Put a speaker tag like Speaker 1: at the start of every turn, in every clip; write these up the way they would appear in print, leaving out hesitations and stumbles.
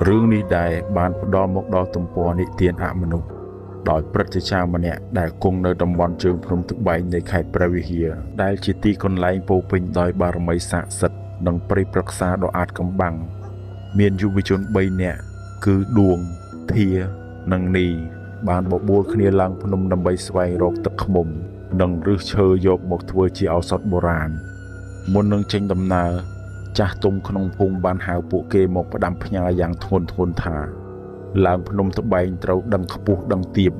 Speaker 1: រឿងនេះដែរបានផ្ដល់មកដល់ទំព័រនិទានអមនុស្សដោយព្រឹទ្ធាចារ្យម្នាក់ដែលគង់នៅតំបន់ជើងភ្នំត្បែងនៃខេត្តព្រះវិហារដែលជាទីកន្លែងពោរពេញដោយបារមីស័ក្តិសិទ្ធិនិងព្រៃព្រឹក្សាដ៏អាថ៌កំបាំងមានយុវជន3នាក់គឺដួងធានិងនីបានបបួលគ្នាឡើងភ្នំដើម្បីស្វែងរកទឹកឃ្មុំនិងឫសឈើយកមកធ្វើជាឱសថបុរាណមុននឹងចេញដំណើរចាស់ទុំក្នុងភូមិបានហៅពួកគេមកផ្ដាំផ្ញើយ៉ាងធ្ងន់ធ្ងរថាឡើងភ្នំត្បែងត្រូវដឹងខ្ពស់ដឹងទាប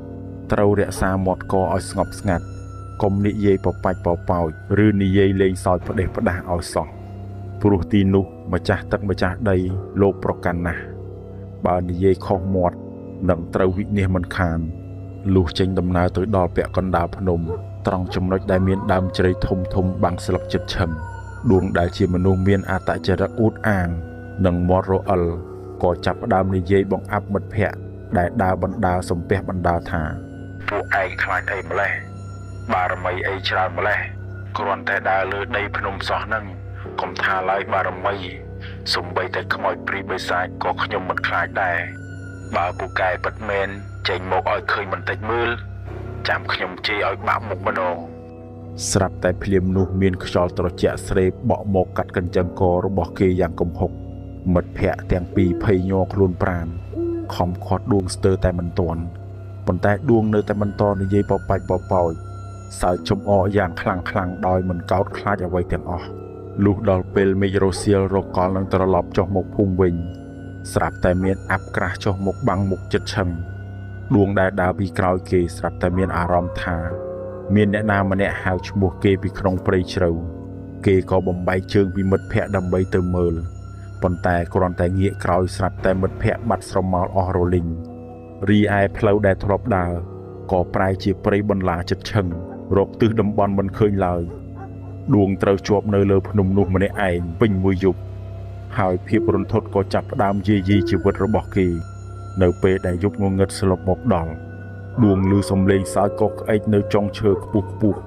Speaker 1: ត្រូវរក្សាមាត់កឲ្យស្ងប់ស្ងាត់កុំនិយាយបបាច់បបោចឬនិយាយលេងសើចផ្ដេសផ្ដាស់ឲ្យសោះព្រោះទីនោះម្ចាស់ទឹកម្ចាស់ដីលោកប្រកាន់ណាស់បើនិយាយខុសមាត់នឹងត្រូវវិនាសមិនខានលុះចេញដំណើរទៅដល់ពាក់កណ្ដាលភ្នំត្រង់ចំណុចដែលមានដើមជ្រៃធំធំបាំងស្លឹកជិតឈឹងដួងដែលជាមនុស្សមានអត្តចរិតអួតអាងនិងមាត់រអិលក៏ចាប់ផ្ដើមនិយាយបង្អាប់មិត្តភ័ក្តិដែលដើរបណ្ដើសំពះបណ្ដើថាពួកឯងខ្លាចអីម្លេះបារមីអីច្រើនម្លេះគ្រាន់តែដើរលើដីភ្នំសោះហ្នឹងកុំថាឡើយបារមីសំបីតែខ្មោចព្រីបិសាចក៏ខ្ញុំមិនខ្លាចដែរបើពូកែពិតមែនចេញមកឲ្យឃើញបន្តិចមើលចាំខ្ញុំជេរឲ្យបាក់មុខម្ដងស្រាប់តែភ្លាមនោះមានខ្យល់ត្រជាក់ស្រេបបក់មកកាត់កញ្ចឹងករបស់គេយ៉ាងគំហុកមិត្តភ័ក្តិទាំងពីរភ័យញ័រខ្លួនប្រាណខំខាត់ដួងស្ទើរតែមិនទាន់ប៉ុន្តែដួងនៅតែបន្តនិយាយបបាច់បបោចសើចចំអកយ៉ាងខ្លាំងខ្លាំងដោយមិនកោតខ្លាចអ្វីទាំងអស់លុះដល់ពេលមេឃរសៀលរកលនឹងត្រឡប់ចុះមកភូមិវិញស្រាប់តែមានអាប់ក្រាស់ចុះមកបាំងមុខចិត្តឈឹងដួងដែលដើរពីក្រោយគេស្រាប់តែមានអារម្មណ៍ថាមានអ្នកណាម្នាក់ហៅឈ្មោះគេពីក្នុងព្រៃជ្រៅគេក៏បំបែកជើងពីមិត្តភ័ក្តិដើម្បីទៅមើលប៉ុន្តែគ្រាន់តែងាកក្រោយស្រាប់តែមិត្តភ័ក្តិបាត់ស្រមោលអស់រលីងរីឯផ្លូវដែលធ្លាប់ដើរក៏ប្រែជាព្រៃបន្លាចិត្តឈឹងរកទិសតំបន់មិនឃើញឡើយដួងត្រូវជាប់នៅលើភ្នំនោះម្នាក់ឯងពេញមួយយប់ហើយភាពរន្ធត់ក៏ចាប់ផ្ដើមយាយីជីវិតរបស់គេនៅពេលដែលយប់ងងឹតស្លុបមកដល់ដួងឮសំឡេងសើចកក្អែកនៅចុងឈើខ្ពស់ខ្ពស់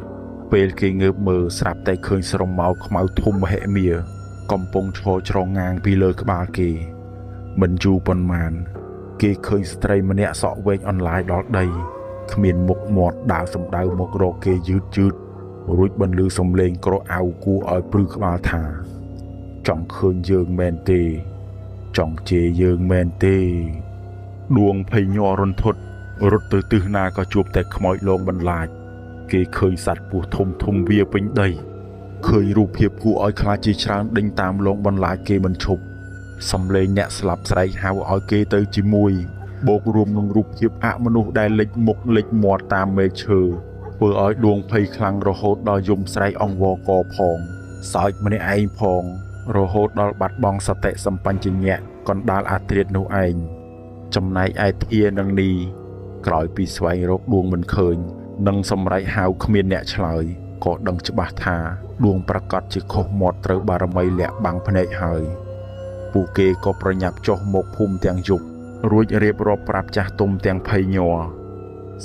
Speaker 1: ពេលគេងើបមើលស្រាប់តែឃើញស្រមោលខ្មៅធំមហិមាកំពុងឈរច្រងាងពីលើក្បាលគេមិនយូរប៉ុន្មានគេឃើញស្ត្រីម្នាក់សក់វែងអន្លាយដល់ដីគ្មានមុខមាត់ដើរសំដៅមករកគេយឺតយឺតរួចបន្លឺសំឡេងក្រអៅគួរឲ្យព្រឺក្បាលថាចង់ឃើញយើងមែនទេចង់ជេរយើងមែនទេដួងភ័យញ័ររន្ធត់រត់ទៅទិសណាក៏ជួបតែខ្មោចលងបន្លាចគេឃើញសត្វពស់ធំធំវាពេញដីឃើញរូបភាពគួរឲ្យខ្លាចជាច្រើនដេញតាមលងបន្លាចគេមិនឈប់សំឡេងអ្នកស្លាប់ស្រែកហៅឲ្យគេទៅជាមួយបូករួមនឹងរូបភាពអមនុស្សដែលលិចមុខលិចមាត់តាមមេឈើធ្វើឲ្យដួងភ័យខ្លាំងរហូតដល់យំស្រែកអង្វរកផងសើចម្នាក់ឯងផងរហូតដល់បាត់បង់សតិសម្បញ្ញៈកណ្ដាលអាត្រៀតនោះឯងចំណែកឯធានិងនីក្រោយពីស្វែងរកដួងមិនឃើញនិងសម្រែកហៅគ្មានអ្នកឆ្លើយក៏ដឹងច្បាស់ថាដួងប្រកាសជាខុសមាត់ត្រូវបារមីលាក់បាំងភ្នែកហើយពួកគេក៏ប្រញាប់ចុះមកភូមិទាំងយប់រួចរៀបរាប់ប្រាប់ចាស់ទុំទាំងភ័យញ័រ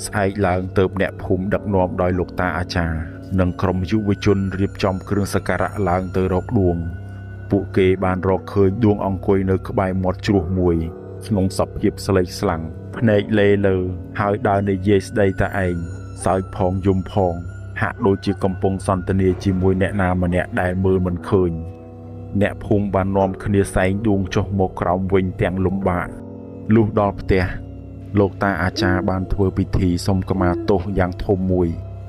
Speaker 1: ស្អែកឡើងទៅអ្នកភូមិដឹកនាំដោយលោកតាអាចារ្យនិងក្រុមយុវជនរៀបចំគ្រឿងសក្ការៈឡើងទៅរកដួងពួកគេបានរកឃើញដួងអង្គុយនៅក្បែរមាត់ជ្រោះមួយក្នុងសភាពស្លេកស្លាំងភ្នែកលេលើហើយដើរនិយាយស្ដីតែឯងសើចផងយំផងហាក់ដូចជាកំពុងសន្ទនាជាមួយអ្នកណាម្នាក់ដែលមើលមិនឃើញអ្នកភូមិបាននាំគ្នាសែងដួងចុះមកក្រោមវិញទាំងលំបាកលុះដល់ផ្ទះលោកតាអាចារ្យបានធ្វើពិធីសុំខមាទោសយ៉ាងធំមួយ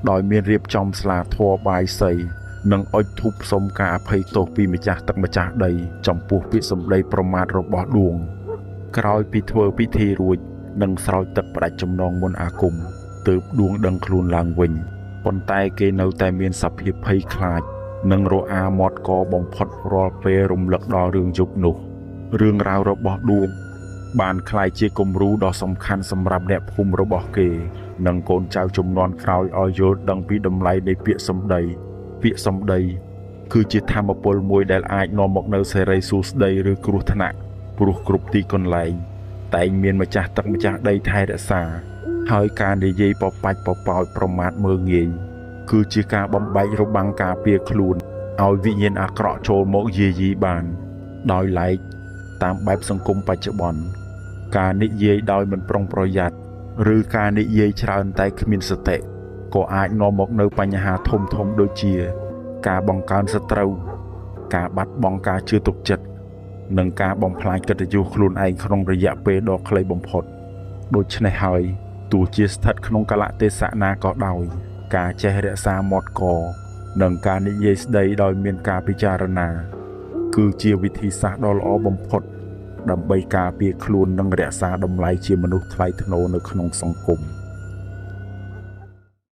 Speaker 1: ដោយមានរៀបចំស្លាធម៌បាយសីនិងអុជធូបសុំការអភ័យទោសពីម្ចាស់ទឹកម្ចាស់ដីចំពោះពាក្យសម្ដីប្រមាថរបស់ដួងក្រោយពីធ្វើពិធីរួចនិងស្រោចទឹកផ្ដាច់ចំណងមន្តអាគមទើបដួងដឹងខ្លួនឡើងវិញប៉ុន្តែគេនៅតែមានសភាពភ័យខ្លាចនិងរអាមាត់កបំផុតរាល់ពេលរំលឹកដល់រឿងយប់នោះរឿងរ៉ាវរបស់ដួងបានក្លាយជាគំរូដ៏សំខាន់សម្រាប់អ្នកភូមិរបស់គេនិងកូនចៅជំនាន់ក្រោយឲ្យយល់ដឹងពីតម្លៃនៃពាក្យសម្ដីពាក្យសម្ដីគឺជាធម៌ពលមួយដែលអាចនាំមកនូវសិរីសួស្តីឬគ្រោះថ្នាក់ព្រោះគ្រប់ទីកន្លែងតែងមានម្ចាស់ទឹកម្ចាស់ដីថែរក្សាហើយការនិយាយបបាច់បបោចប្រមាថមើលងាយគឺជាការបំបែករបាំងការពារខ្លួនឲ្យវិញ្ញាណអាក្រក់ចូលមកយាយីបានដោយឡែក តាមបែបសង្គមបច្ចុប្បន្ន ការនិយាយដោយមិនប្រុងប្រយ័ត្ន ឬការនិយាយច្រើនតែគ្មានសតិក៏អាចនាំមកនូវបញ្ហាធំៗដូចជា ការបង្កើនសត្រូវ ការបាត់បង់ការជឿទុកចិត្ត និងការបំផ្លាញកិត្តិយសខ្លួនឯងក្នុងរយៈពេលដ៏ខ្លីបំផុត ដូច្នេះហើយ ទោះជាស្ថិតក្នុងកាលៈទេសៈណាក៏ដោយ ការចេះរក្សាមាត់ក និងការនិយាយស្ដីដោយមានការពិចារណា គឺជាវិធីសាស្ត្រដ៏ល្អបំផុត ដើម្បីការពារខ្លួននិងរក្សាតម្លៃជាមនុស្សថ្លៃថ្នូរនៅក្នុងសង្គម។